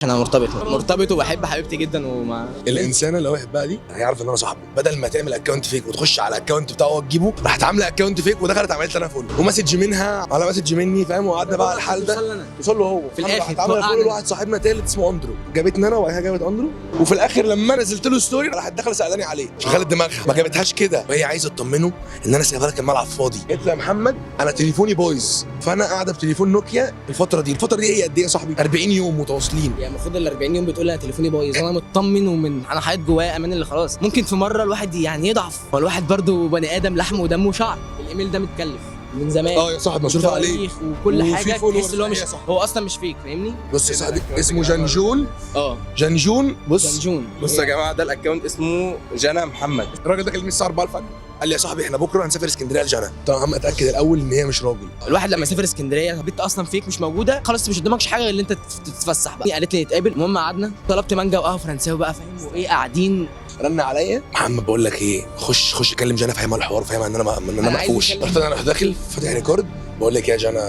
انا مرتبط مرتبط وبحب حبيبتي جدا وما الانسانة اللي هو يحبها دي هيعرف ان انا صاحبه. بدل ما تعمل account fake وتخش على ال account بتاعه وتجيبه، راحت عامله account fake ودخلت عملت انا follow و message منها على message مني، فاهم؟ وقعدنا بقى على الحال ده. توصل له هو في الآخر راحت عامله توقعنا. follow لواحد صاحبنا تالت اسمه اندرو، جابتني انا وبعد كده جابت اندرو، وفي الاخر لما نزلت له story راحت داخله سالاني عليه، شغلت دماغها ما جابتهاش كده، وهي عايزه تطمنه ان انا سايبه لك الملعب فاضي. قلت له يا محمد انا تليفوني بايظ، فانا قاعدة بتليفون نوكيا الفترة دي. الفترة دي هي قد ايه يا صاحبي؟ 40 يوم متواصلين. يعني المفروض ال 40 يوم بتقول انا تليفوني بايظ، انا مطمن ومن انا حياتي جوايا امان اللي خلاص. ممكن في مرة الواحد يعني يضعف، هو الواحد برضه بني ادم لحم ودم وشعر. الايميل ده متكلف من زمان. اه يا صاحبي مصروف عليه وتواريخ وكل وفي حاجة followers. تحس اللي هو مش يا صاحبي. هو اصلا مش fake، فاهمني؟ بص يا صاحبي اسمه جنجون. اه جنجون. بص جنجون. بص يا جماعة، ده ال account اسمه جنى محمد. الراجل ده كلمني الساعة 4 الفجر، قال لي يا صاحبي احنا بكره هنسافر اسكندرية لجنى. قلت له يا محمد اتاكد الاول ان هي مش راجل. الواحد لما يسافر اسكندرية بنت اصلا fake مش موجودة خلاص، مش قدامكش حاجة غير ان انت تتفسح بقى. قالت لي نتقابل، المهم قعدنا، طلبت مانجا وقهوة فرنساوي بقى، فاهم؟ وايه قاعدين. رن عليا محمد بقول لك ايه، خش خش كلم جنى فاهمها الحوار، فاهمها ان انا ان انا أنا عايز مقفوش. أتكلم. رحت انا رحت داخل فاتح record، بقول لك يا جنى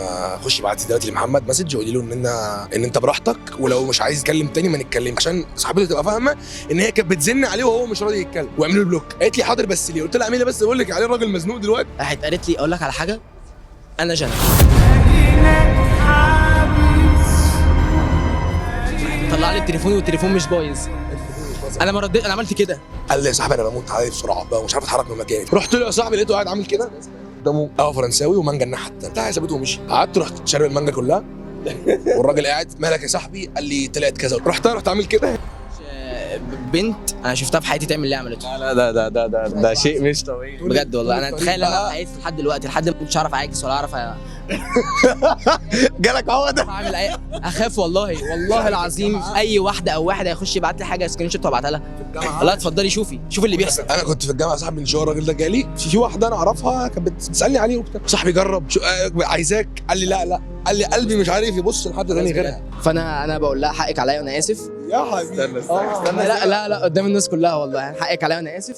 خش ابعتي دلوقتي لمحمد message وقولي له ان انت براحتك، ولو مش عايز يتكلم تاني ما نتكلمش، عشان صاحبته تبقى فاهمه ان هي كانت بتزن عليه وهو مش راضي يتكلم، واعملوا له block. قالت لي حاضر بس ليه؟ قلت لها اعملي بس بقول لك عليه الراجل مزنوق دلوقتي. راحت قالت لي اقول لك على حاجة، انا جنى. طلع لي التليفون والتليفون مش بايظ. انا ما رديت، انا عملت كده. قال لي يا صاحبي انا بموت عليه بسرعة بقى ومش عارف اتحرك من مكاني. رحت له يا صاحبي لقيته قاعد عامل كده قدامه قهوة فرنساوي ومانجا الناحية التانية، بتاع سابته ومشي. قعدت رحت شارب المانجا كلها والراجل قاعد مالك يا صاحبي؟ قال لي طلعت كذا. رحت انا رحت عامل كده. بنت انا شفتها في حياتي تعمل اللي عملته. لا لا ده ده ده ده شيء مش طبيعي بجد والله انا اتخيل انا في حياتي لحد دلوقتي لحد ما كنتش اعرف اعاكس ولا اعرف جالك عقده. اعمل اي، اخاف والله والله العظيم اي واحدة او واحد هيخش يبعت لي حاجة screenshot وابعتها لها. لا اتفضلي شوفي شوفي اللي بيحصل. انا كنت في الجامعة يا صاحبي من شوية الراجل ده جالي في واحدة انا اعرفها كانت بتسالني عليه وبتاع. صاحبي جرب شو عايزاك. قال لي لا لا، قال لي قلبي مش عارف يبص لحد تاني غيرها. فانا بقول لها حقك عليا وانا اسف. يا حبيبي استنى استنى استنى. لا لا لا قدام الناس كلها والله يعني حقك عليا وانا اسف،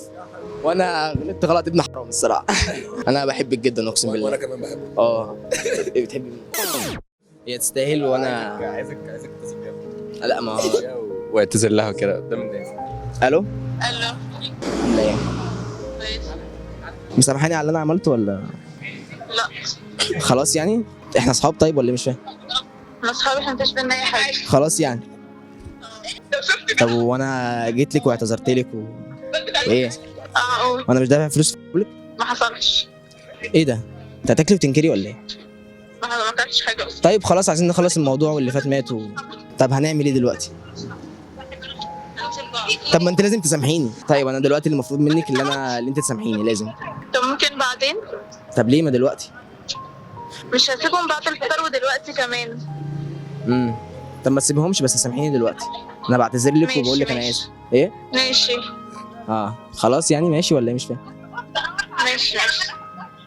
وانا غلطت غلط ابن حرام الصراحة. انا بحبك جدا اقسم وانا بالله. كمان بحبك. اه إيه بتحبي مين؟ هي تستاهل وانا عايزك تتصل بيها لا ما واعتذر لها كده قدام الناس. الو الو. لا ايه كويس. مسامحاني على اللي انا عملته ولا لا خلاص يعني احنا اصحاب طيب ولا إيه؟ مش فاهم. احنا اصحاب، احنا مفيش بينا اي حاجة. خلاص يعني. طب وانا جيت لك واعتذرت لك ايه؟ اه قول. وانا مش دافع فلوس في ما حصلش. ايه ده؟ انت هتاكلي وتنكري ولا ايه؟ ما اكلتش حاجة اصلا. طيب خلاص عايزين نخلص الموضوع واللي فات مات طب هنعمل ايه دلوقتي؟ طب ما انت لازم تسامحيني. طيب انا دلوقتي اللي المفروض منك اللي انت تسامحيني لازم. طب ممكن بعدين؟ طب ليه ما دلوقتي؟ مش هسيبهم بعد الفطار ودلوقتي كمان. طب ما تسيبهمش بس سامحيني دلوقتي. انا بعتذر لك ماشي، وبقول لك انا ماشي. اسف. ايه؟ ماشي اه خلاص يعني ماشي ولا ايه؟ مش فاهم. ماشي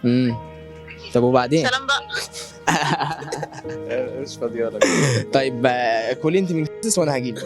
ماشي. طب وبعدين؟ سلام بقى. مش فاضية لك. طيب كلي انت من كيس وانا هجيب.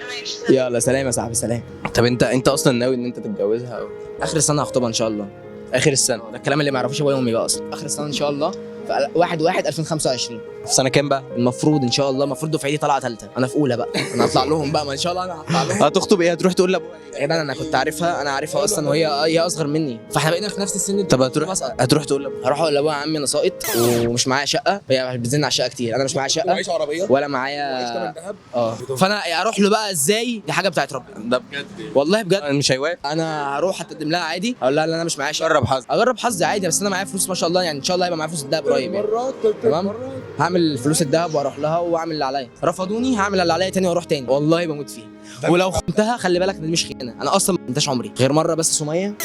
ماشي. يلا سلام يا صاحبي سلام. طب انت اصلا ناوي ان انت تتجوزها او اخر السنة هخطبها ان شاء الله. اخر السنة؟ ده الكلام اللي ما يعرفوش ابويا وامي بقى اصلا. اخر السنة ان شاء الله في 1/1/2025. في سنة كام بقى؟ المفروض ان شاء الله، المفروض دفعتي طالعه ثالثة، انا في اولى بقى، انا هطلع لهم بقى ما ان شاء الله انا هطلع لهم. هتخطب ايه؟ هتروح تقول لابوها يا جدعان انا كنت عارفها، انا عارفها اصلا وهي هي اصغر مني، فاحنا بقينا في نفس السن. طب هتروح بسقط. هتروح تقول لابوها؟ هروح اقول لابويا يا عمي انا ساقط ومش معايا شقه، هي بتزن على الشقة كتير، انا مش معايا شقه وعيش عربية ولا وعيش معايا تمن ذهب. اه فانا اروح له بقى ازاي؟ دي حاجة بتاعت ربنا ده بجد والله بجد. مش هيوافق. انا هروح اتقدم لها عادي، اقول لها ان انا مش معايا شقه. جرب حظك. اجرب حظي عادي، بس انا معايا فلوس ما شاء الله، يعني ان شاء الله هيبقى معايا فلوس الدهب قريب يعني. مرة تالت تمام. مرة. هعمل فلوس الدهب واروح لها واعمل اللي عليا. رفضوني هعمل اللي عليا تاني واروح تاني، والله بموت فيها. ولو خنتها خلي بالك دي مش خيانة، انا اصلا ما خنتهاش عمري غير مرة بس سميه.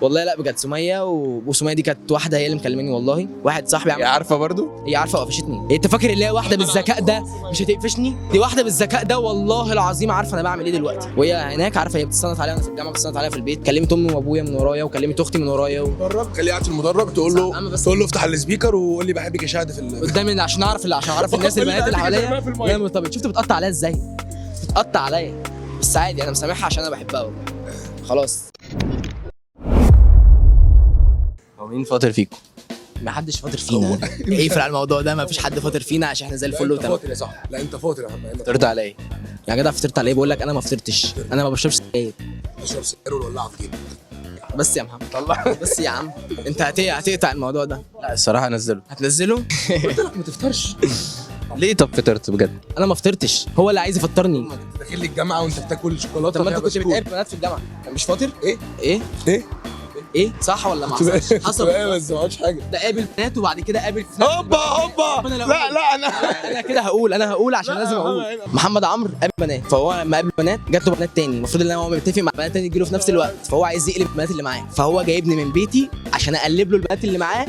والله لا بجد سميه وسميه دي كانت واحدة هي اللي مكلماني والله، واحد صاحبي هي عمل عارفه برضو؟ هي عارفه وقفشتني. انت فاكر اللي هي واحدة بالذكاء ده مش هتقفشني؟ دي واحدة بالذكاء ده والله العظيم عارفه انا بعمل ايه دلوقتي، وهي هناك عارفه، هي بتستنط عليا وانا في الجامعة، بتستنط عليا في البيت، كلمت امي وابويا من ورايا وكلمت اختي من ورايا مدرج، خليه قاعد في المدرج تقول له أما بس تقول له افتح ال speaker وقول لي بحبك يا شهد في قدامي عشان اعرف عشان اعرف الناس البنات اللي حواليا. لا مرتبط. شفت بتقطع عليا ازاي؟ بتقطع عليا بس عادي انا مسامحها عشان انا بحبها والله. خلاص. هو مين فاطر فيكم؟ ما حدش فاطر فينا. اقفل على الموضوع ده، ما فيش حد فاطر فينا عشان احنا زي لا الفل انت وتمام. فاطر يا صاحبي، لا انت فاطر يا محمد. فطرت على ايه؟ يا جدع فطرت على ايه؟ بقول لك انا ما فطرتش، انا ما بشربش سجاير. اشرب سجاير وولعها في جيبك. بس يا محمد طلع بس يا عم، انت هتقطع الموضوع ده. لا الصراحة نزله. هتنزله؟ قلت لك ما تفطرش. ليه؟ طب فطرت بجد؟ انا ما فطرتش، هو اللي عايز يفطرني. انت داخل لي الجامعة وانت بتاكل شوكولاتة طب ما فيها انت كنت بسكوت. بتقابل بنات في الجامعة، مش فاطر؟ ايه؟ ايه؟ ايه؟ ايه صح ولا ما حصلش؟ حصل. بس ما عملتش حاجة. ده قابل بنات وبعد كده قابل في نفس هوبا هوبا. أنا لو لا لا انا انا كده هقول، انا هقول عشان لا، لازم اقول. أنا- محمد عمرو قابل بنات، فهو لما قابل بنات جات له بنات تاني، المفروض ان هو متفق مع بنات تاني تجيله في نفس الوقت، فهو عايز يقلب البنات اللي معاه، فهو جايبني من بيتي عشان اقلب له البنات اللي معاه،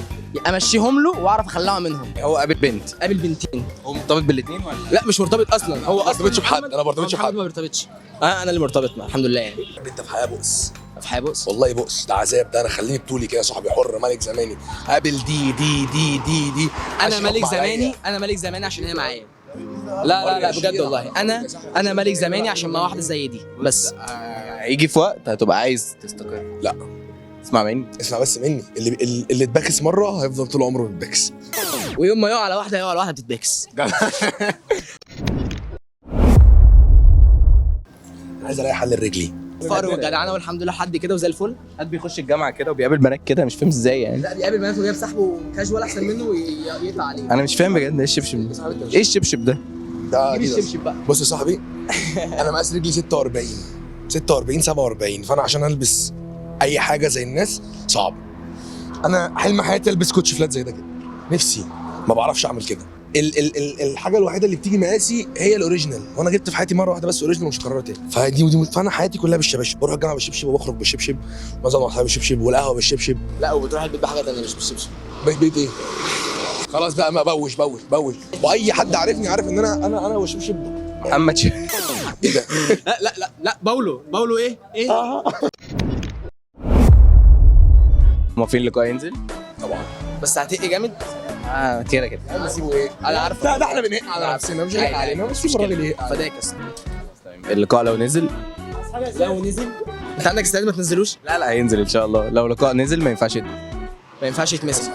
امشيهم له واعرف اخلعه منهم. هو قابل بنت؟ قابل بنتين. هو مرتبط بالاثنين ولا؟ لا مش مرتبط اصلا، هو ما اصلا برتبطش بحد، محمد- انا ما برتبطش محمد بحد. ما بيرتبطش. انا اللي مرتبط معاه الحمد لله يعني. انت في حياة بؤس. في حياة بؤس والله بؤس، ده عذاب ده. انا خليني بطولي كده يا صاحبي، حر ملك زماني، قابل دي دي دي دي دي. انا أشرب ملك عليا. زماني، انا ملك زماني عشان هي معايا. لا لا لا بجد والله، انا ملك زماني عشان مع واحدة زي دي بس. هيجي في وقت هتبقى عايز تستقر. لا. اسمع مني، اسمع بس مني، اللي اتباكس مرة هيفضل طول عمره متباكس. ويوم ما يقع على واحدة يقع على واحدة بتتبكس. انا عايز الاقي حل لرجلي. فقر والجدعنه والحمد لله حد كده وزي الفل. حد بيخش الجامعة كده وبيقابل بنات كده، مش فاهم ازاي يعني. لا بيقابل بنات وجايب صاحبه كاجوال احسن منه ويقطع عليه. انا مش فاهم بجد ايه الشبشب ده؟ ايه الشبشب ده؟ ده جيب أديداس. الشبشب بقى. بص يا صاحبي، انا مقاس رجلي 46 46 47، فانا عشان البس اي حاجة زي الناس صعب. انا حلم حياتي البس كوتش flat زي ده كده، نفسي، ما بعرفش اعمل كده. ال ال ال الحاجة الوحيدة اللي بتيجي مقاسي هي ال original، وانا جبت في حياتي مرة واحدة بس original ومش هكررها تاني. فدي ودي، فانا حياتي كلها بالشباشب، بروح الجامعة بالشبشب وبخرج بالشبشب، بنزل مع اصحابي بالشبشب، والقهوة بالشبشب. لا وبتروح البيت بحاجة ثانية مش بالشبشب. بيت ايه؟ خلاص بقى، ما بوش بوش بوش، واي حد عارفني عارف ان انا انا انا والشبشب. محمد ايه ده؟ لا لا لا لا باولو باولو ايه ايه. ما في اللقاء ينزل؟ طبعا. بس هتقي جامد. كده كده. نسيبه ايه؟ انا عارفه. لا ده احنا بنهق على نفسنا، مش هنهق علينا، بس سيب الراجل يهق علينا. فداك اصلا. اللقاء لو نزل، لو نزل انت عندك استعداد ما تنزلوش؟ لا لا هينزل ان شاء الله. لو لقاء نزل ما ينفعش ما ينفعش يتمسك.